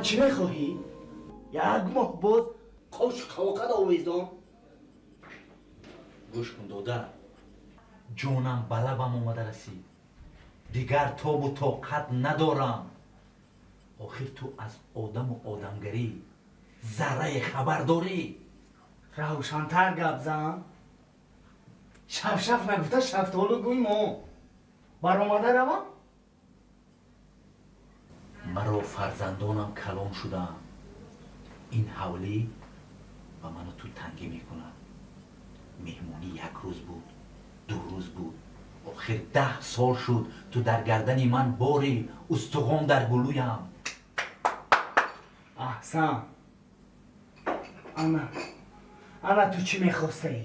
Чӣ мехоҳӣ? Як моҳ боз қошу қавоқат овезон. Гӯш кун, додар, ҷонам ба лабам омада расид, дигар тобу тоқат надорам. Охир ту аз одаму одамгарӣ заррае хабар дорӣ? Равшантар гап зан. Шафшаф нагуфта, шафтолу гӯй, мо баромада равам. Маро фарзандонам калон шудаам. Ин ҳавлӣ ба ману ту тангӣ мекунад. Меҳмонӣ як рӯз буд, 2 рӯз буд, охир 10 сол шуд, ту дар гардани ман бори устухон дар гулӯям. Аҳсан, ана, ана, ту чӣ мехостаӣ?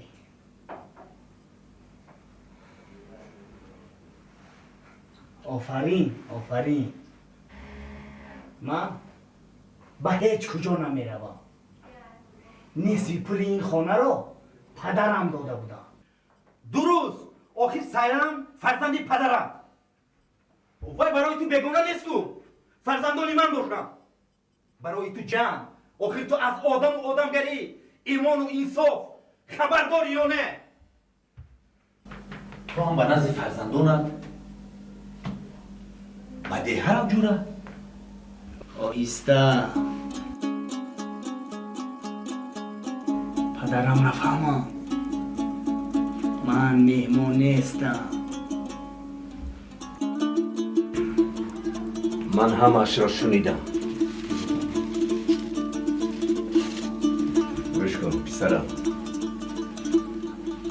Офарин, офарин. Ман ба ҳеҷ куҷо намеравам. Нисфи пули ин хонаро падарам дода будам. Дуруст, охир Сайрам фарзанди падарам. Вай барои ту бегона несту, фарзандони ман бошам барои ту ҷамъ. Охир ту аз одаму одамгарӣ, имону инсоф хабар дорӣ ё не? Ту ҳам ба назди фарзандонат ба деҳа рав, ҷура. Оҳиста, падарам нафаҳмам, ман меҳмон нестам. Ман ҳамаашро шунидам. Гӯш кун, писарам,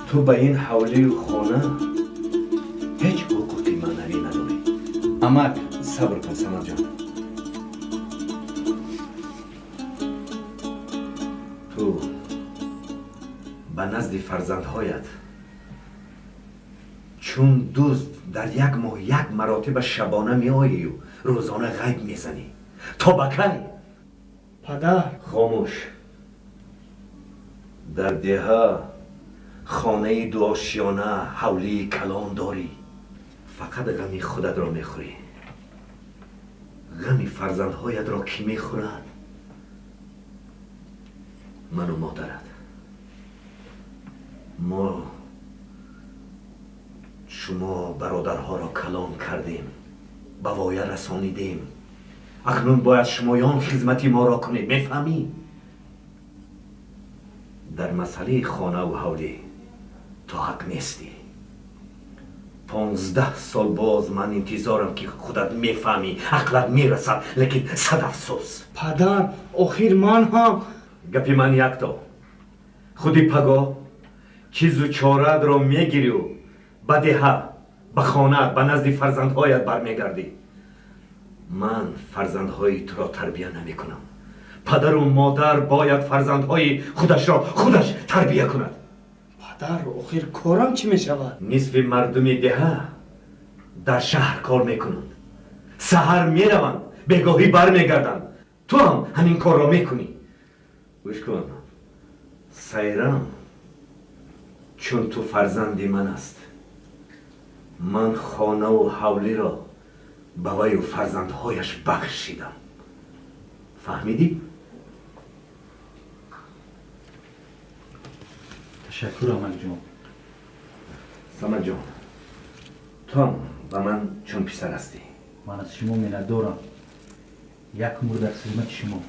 ту ба ин ҳавлию хона ҳеҷ ҳуқуқи маънавӣ надорӣ. Амак. Сабр кун, Самадҷон. Ту ба назди фарзандҳоят чун дузд дар як моҳ як маротиба шабона меоию рӯзона ғайб мезанӣ. То ба кай? Падар. Хомӯш. Дар деҳа хонаи дуошиёна, ҳавлии калон дорӣ, фақат ғами худатро мехӯрӣ. Ғами фарзандҳоятро кӣ мехӯрад? Ману модарат. Мо шумо бародарҳоро калон кардем, ба воя расонидем. Акнун бояд шумоён хизмати моро кунед, мефаҳмӣ? Дар масъалаи хонаву ҳавлӣ ту ҳақ нестӣ. 15 сол боз ман интизорам, ки худат мефаҳмӣ, ақлат мерасад, лекин сад афсӯс. Падар, охир ман ҳам Гапи ман якто: худи пагоҳ чизу чораатро мегирию ба деҳа, ба хонаат, ба назди фарзандҳоят бармегардӣ. Ман фарзандҳои туро тарбия намекунам. Падару модар бояд фарзандҳои худашро худаш тарбия кунад. Падар, охир корам чӣ мешавад? Нисфи мардуми деҳа дар шаҳр кор мекунанд. Саҳар мераванд, бегоҳӣ бармегарданд. Ту ҳам ҳамин корро мекунӣ. Гӯш кун, Сайрам чун ту фарзанди ман аст. Ман хонаву ҳавлиро ба ваю фарзандҳояш бахшидам. Фаҳмидӣ? Ташаккур, амакҷон. Самадҷон, ту ҳам ба ман чун писар ҳастӣ. Ман аз шумо миннатдорам. Як умр дар хизмати шумо.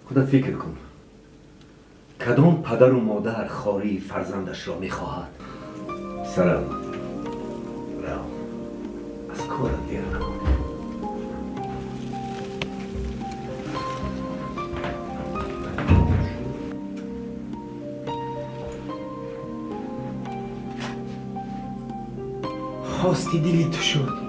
Худат фикр кун, кадом падару модар хории фарзандашро мехоҳад? Писарам, рав, аз корат дер накун. Хости дили ту шуд.